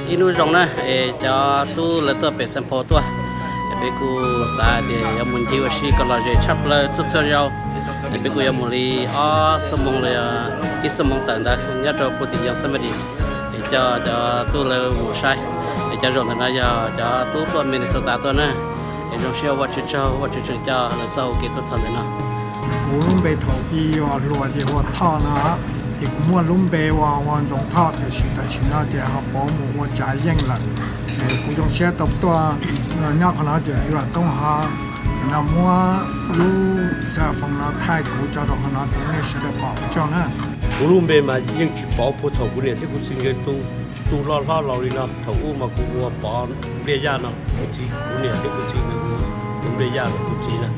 Ib hnub zoo na, es cov tub lawv tuaj pem Xeev Phos tuaj, es peb kuj xav tias yuav mus ncig ua si kom lom zem tshaj plaws txhua txhua zaus. Es peb kuj yuav mus li ob xuab moos los yog ib xuab moos tawm ntawd nyob rau puag tim Yosemite, es coj cov tub lawv mus saib. Es cov zaum ntawm no yog cov tub tuaj Minnesota tuaj na. Es zoo siab Vajtswv tsaug, Vajtswv tseem coj lawv txoj hau kev tuaj txog ntawm no. Kuv lub npe thaum ub yog hluas ces hu ua Thoj no, ces kuv muaj lub npe ua ua Ntxoov Thoj, tiam sis tam sim no ces ho pauv mus ua Tsav Yeej lawm. Ces kuv zoo siab tau tuaj nyob qhov no ces Vam Tooj ho no muab lub xav foos no thaij kuv tso rau qhov no rau nej sawv daws pom tsaug na. Kuv lub npe mas yeej tsis pauv puag thaum kuv niam thiab kuv txiv nkawd tu hlob hlob laus li no. Thaum ub mas kuv hu ua Pov Npliaj Yaj no, kuv txiv, kuv niam thiab kuv txiv nkawd hu ua Npliaj Yaj no kuv txiv na.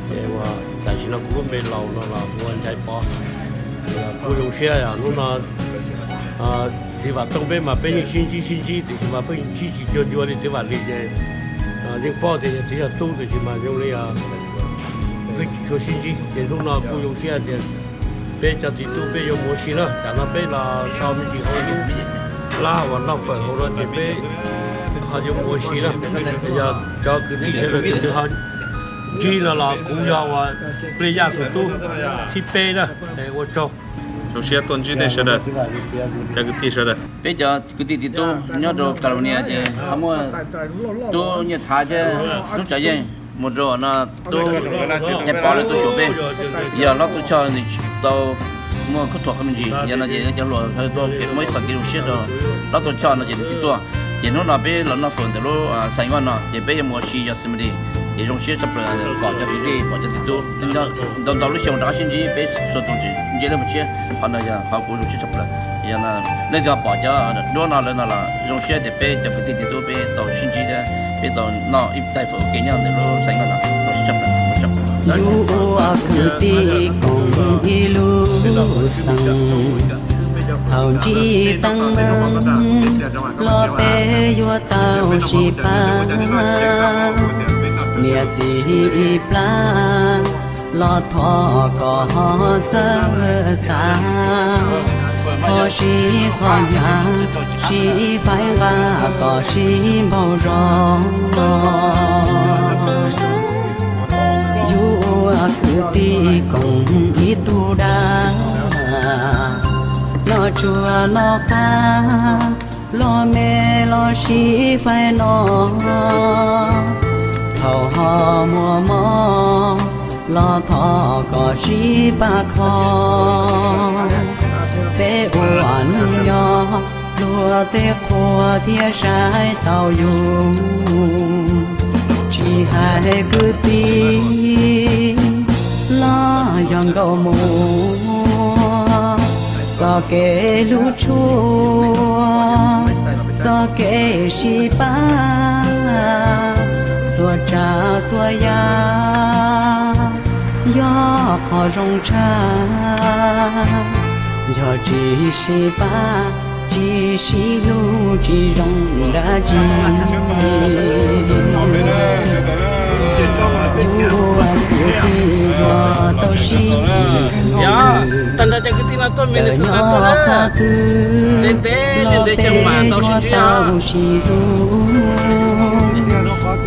Ces ua tam sim no kuv lub npe laus no los hu ua Nchaiv Pov. Kuv zoo siab hnub no txiv Vam Tooj peb mas peb yeej sib ntsib sib ntsib tiam sis mas pheej sib tsis cuag ncua li txiv Vam Lis ces yeej paub tias yog txiv yog tub tiam sis mas zoo li pheej tsis tshua sib ntsib. Ces hnub no kuj zoo siab tias peb cov txiv tub peb yuav mus ua si na, tsam no peb los so me ntsis hauv lub plab uas noj fawm hauv no ces peb ho yuav mus ua si na. Yog cov kwv tij sawv daws tus twg ho ntsib no los kuv yog uas Npliaj Yaj tus tub thib peb na. Ua tsaug. Zoo siab tuaj ntsib nej sawv daws, cov kwv tij sawv daws. Peb cov kwv tij txiv tub nyob rau California ces ho muaj tub Nyiaj Thav thiab tub Tsav Yeej mus rau no, tub Nchaiv Pov lawv tuaj xyuas peb. Yog hlob Tub Choj nws tsis tau muaj khuj thuam qhov me ntsis, yog no ces cov hluas tuaj kev muaj ib qho kev zoo siab rau hlob Tub Choj no ces nws thiaj tuaj. Ces hnub no peb los noj fawm ntawm lub Xais Vaj no ces peb yuav mus ua si Yosemite. Ces zoo siab tshaj plaws pom cov kwv tij pom cov txiv tub ntau ntau lub xyoo rov qab sib ntsib peb txhua tus tseem ntsib lub mus tshiab. Qhov no yog qhov kuv zoo siab tshaj plaws. Yog leej twg pom cov duab no lawm no los zoo siab tias peb cov kwv tij txiv tub peb tau sib ntsib thiab peb tau noj ib tais fawm ua ke nyob ntawm lub Xais Vaj no. Zoo siab tshaj plaws. Yus ua kwv tij koom ib lub xeev, thaum ntsib teeb meem los peb yuav tau sib pab. Niam txiv ib plab los thov kom ho txawj xav, ho sib qhov hnyav sib faib nqa kom sib npaug zog. Yus ua kwv tij koom ib tug dab, noj tsuag noj qab, los me los sib faib no, thaum ho muaj mob los thov kom sib pab kho. Peb ua neej nyob luag tej qhua thiaj saib tau yus, tsis hais kwv tij los yog nkauj muam, txoj kev hlub tshua, txoj kev sib pab, txhua tsav txhua yam yog qhov zoo tshaj. Yog tsis sib pab, tsis sib hlub, tsis zoo dab tsi. Yus ua kwv tij yuav tau sib tag nrho cov kwv tij no tuaj Minnesota tuaj na. Ntev ntev li ntev xyoo mas tau sib ntsib os.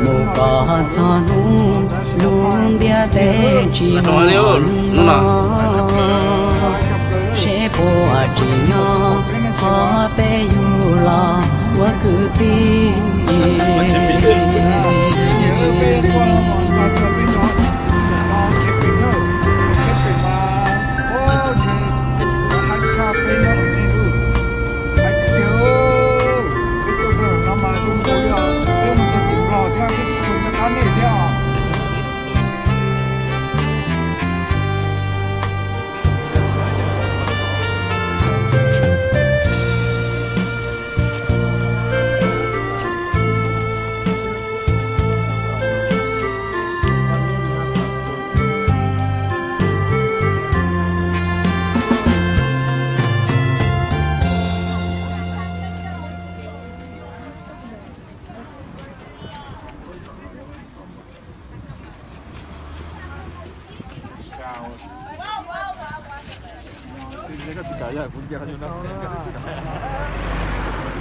Mus kom txog hnub lub ntiaj teb tsis muaj hnub no, seb puas tsim nyog qhov peb yug los ua kwv tij.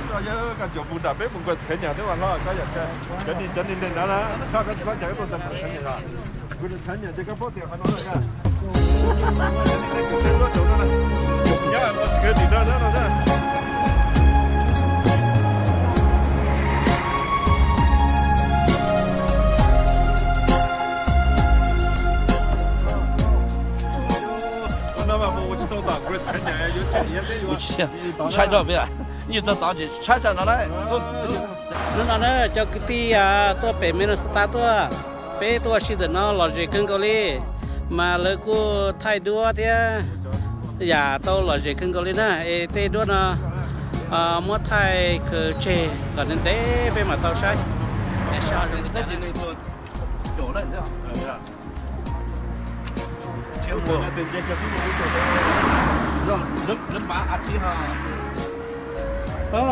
Koj yuav koj tsuas mus nram peb mus nkaus Khab Nyas twb ua hlob koj yam tshaj. Cov ni cov ni li no na, koj tsis paub cas koj tuaj txog Khab Nyas os. Kuv Khab Nyas ces koj paub tias qhov no na. Nyob ua Khab Nyas no na. Ua no mas mus ua tsis tau tom Khab Nyas yuav tsum yog teb yuav tshaib rau peb, nyuj txog tod ces tshaib rau no na. Hnub no na cov kwv tij tuaj pem Minnesota tuaj, peb tuaj ua si ntawm no lom zem kawg nkaus li, mas lawv kuj thaij duab thiab yam tau lom zem kawg nkaus li na. Es tej duab no muab thaij khaws tseg kom ntev ntev peb mam tau saib.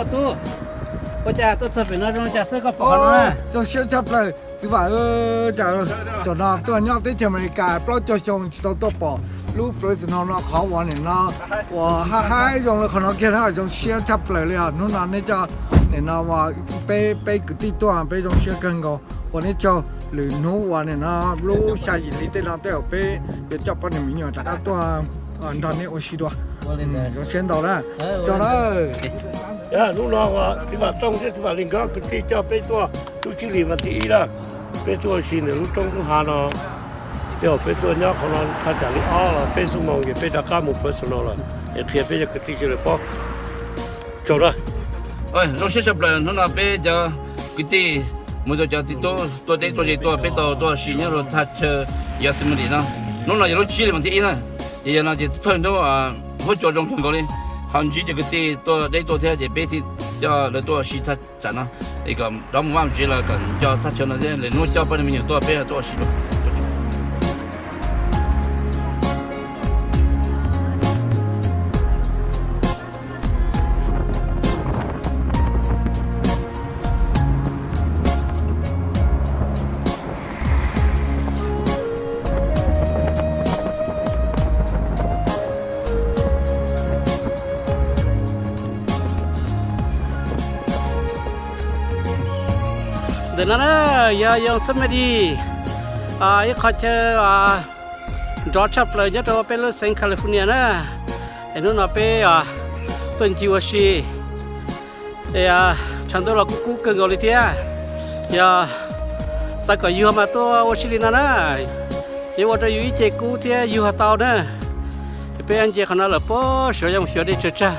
Tub, ua cas tuaj txog pem no zoo cas xwb koj pom qhov no na? Zoo siab tshaj plaws txiv Vam. Cas cov no tuaj nyob teb chaws Amelikas plaub caug xyoo tsis tau tuaj pom lub Fresno no qhov uas nim no uas haib haib zoo li qhov no kiag na, zoo siab tshaj plaws li os. Hnub no nej coj nim no peb peb kwv tij tuaj peb zoo siab kawg nkaus. Ua nej tsaug lwm hnub uas nim no lub xya yim hli tej no tej zaum peb yuav coj poj niam me nyuam rov qab tuaj nrog nej ua si dua. Zoo siab ntau na. Tsaug na. Hnub no txiv Vam Tooj thiab txiv Vam Li Nkauj kwv tij coj peb tuaj lub tsib hlis vas thib ib na, peb tuaj ua si ntawm lub roob lub hav no. Tej zaum peb tuaj nyob qhov no thaj tsam li ob los peb xuab moos ces peb rov qab mus Fresno lawm, es qhia peb cov kwv tij sawv daws paub. Tsaug na. Zoo siab tshaj plaws hnub no peb cov kwv tij mus rau cov txiv tub tuaj teb tuaj ze tuaj peb tau tuaj ua si nyob rau thaj chaw Yosemite no. Hnub no yog lub tsib hlis vas thib ib na, ces yog no ces thawj hnub huab cua zoo kawg nkaus li, ho ntsib cov kwv tij tuaj deb tuaj thiab ces peb thiaj coj lawv tuaj ua si thaj tsam no, es kom rov mus vaj mus tsev los kom nco thaj chaw no thiab lwm hnub coj poj niam me nyuam tuaj peb tuaj ua si dua. Ntawm no na yog Yosemite, ib qho chaw nrov tshaj plaws nyob rau peb lub xeev California na. Es hnub no peb tuaj ncig ua si, es tshav ntuj los kub kub kawg nkaus li thiab. Yog xav kom yuag mas tuaj ua si li no na, yuav ua rau yus ib ce kub thiab yuag tau na. Es peb nce qhov no lawm pob, sawv yeej xyuas dej tsawg tsag,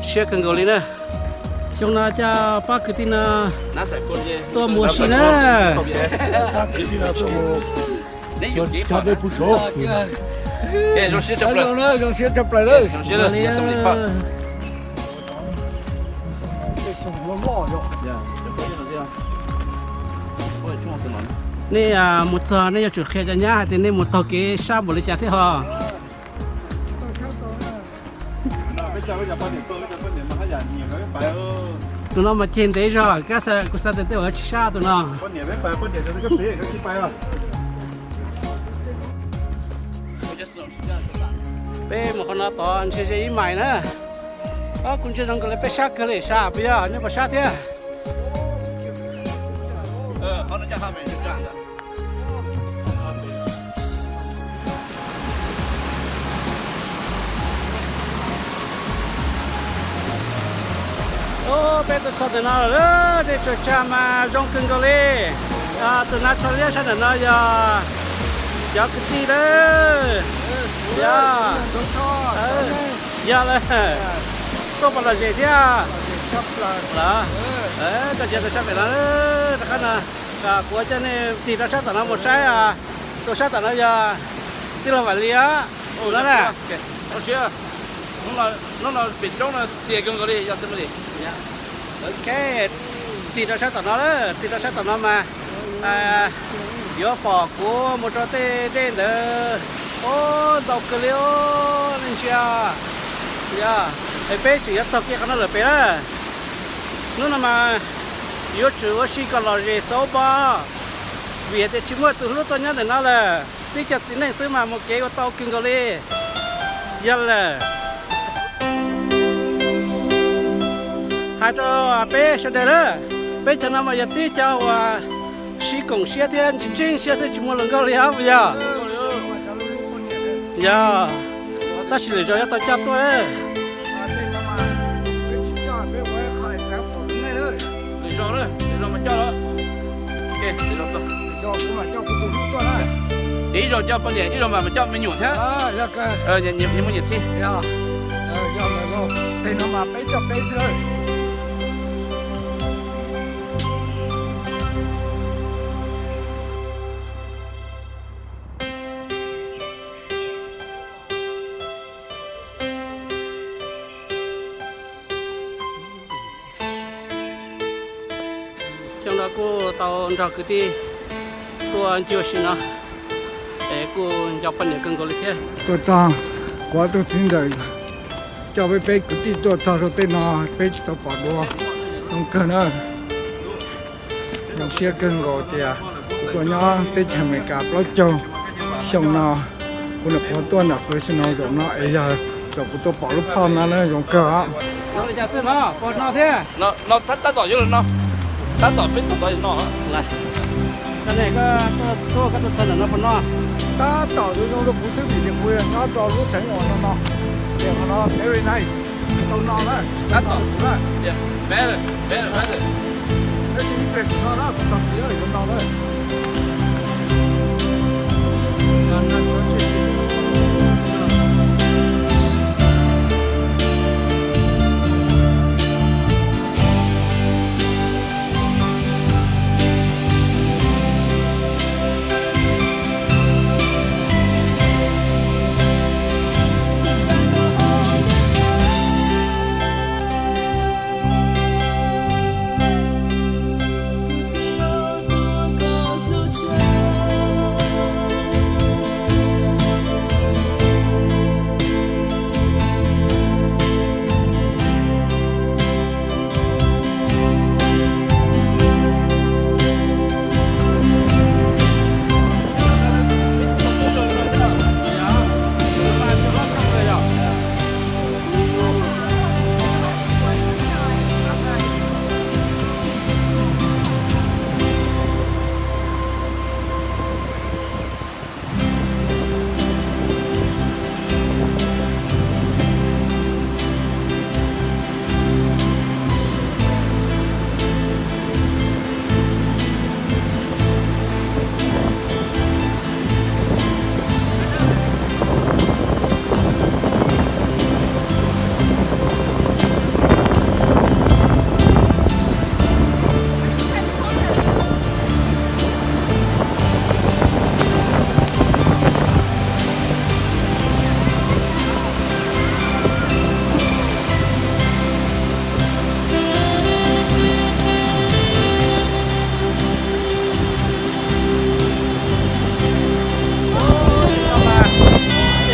siab kawg nkaus li na. Xyoo no coj pab kwv tij no tuaj mus ua si na. Zoo siab tshaj plaws. Nej mus txog nej yuav tsum qhia cov nyab hais tias nej mus taug kev sab npaum li cas thiab ho. Tus no mas ceg ntev zog, kuv xav tias tej zaum tsis sab tus no. Peb mus qhov no tod ntshe ze ib mais na. Kuv ntsia zoo nkaus li peb sab kawg li sab puas yog, nej puas sab thiab? Peb tuaj txog ntawm no lawm, dej tsaws tsag mas zoo kawg nkaus li. Tus nav tsho liab sab ntawm no yog cov kwv tij lawm. Yog, yog lawm. Tuaj pom lom zem thiab. Koj ntsia rau sab pem no, rov qab no, kuv coj nej tig rau sab tom no mus saib. Tus sab tom no yog tij laug Vam Lis no na. Hnub no pem roob no tias kawg nkaus li yog xwb li. Ok, tig rau sab tom no, tig rau sab tom no mas yuav pom kuv mus rau tej dej ntawd. Ub, ntau kawg li os, nej ntsia. Yog, es peb tseem yuav taug kev qhov no lawm pem na. Hnub no mas yuav tsum ua si kom lom zem xaub pob, vim hais tias tsis muaj tus hlub tuaj nyob ntawm no lawm. Tib co txiv neej xwb mas mus kev ua tau kawg nkaus li. Yog lawm. Rau peb sawv daws na, peb cov no mas yog tib cov uas sib koom siab thiab ntseeg siab xwb, tsis muaj hluas nkauj li os puas yog? Yog, tab sis lwm zaus yuav tau coj tuaj. Ces ib zaug coj poj niam, ib zaug mas coj me nyuam thiab. Muaj nyiam thiab. Xyoo no kuj tau nrog kwv tij tuaj ncig ua si no, es kuj nco poj niam kawg nkaus li thiab. Tuaj txog, kuv ob tug txiv ntxawm coj peb peb kwv tij tuaj txog rau tej no, peb tsis tau pom dua, zoo kawg na. Zoo siab kawg nkaus tias kuv tuaj nyob teb chaws Amelikas plaub caug xyoo no, kuv nyuam qhuav tuaj nram Fresno zaum no es yog zaum kuv tuaj pom lub phoj no na, zoo kawg os. Tab tom yuav no, tab tom peb tug tod yuav no. Koj tuaj txog ntawm no puas no? Tab tom zoo zoo rau kuv xwb vim tias kuv nyob rau lub teev uas no no, tias qhov no very nice, tau no na, tab tom na. Tab sis ib pliag tsis no na, kuv txog tid yuav no na.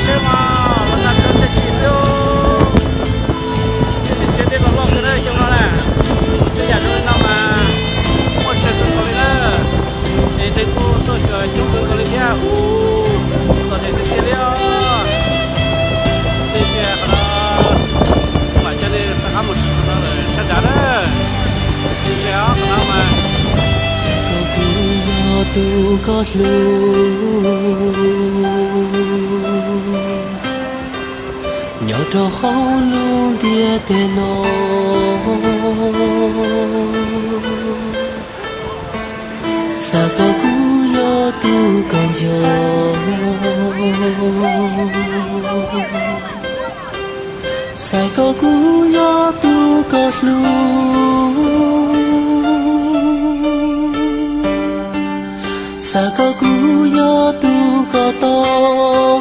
Saib mas, los nag tshav tshiab tshim xwb. Tsiab teb los loj kawg na xyoo no na. Tej yam zoo li no mas muaj tsawg kawg nkaus li na. Es neeg kuj tuaj coob kawg nkaus li thiab, hu txog tsev tiag tiag li os. Tiam sis qhov no kuv mam coj nej rov qab mus tshwm no lawm sab nrad na. Tiam sis qhov no mas, xav kom kuv yog tus koj hlub nyob rau hauv lub ntiaj teb no. Xav kom kuv yog tus koj nco, xav kom kuv yog tus koj hlub, xav kom kuv yog tus koj tau.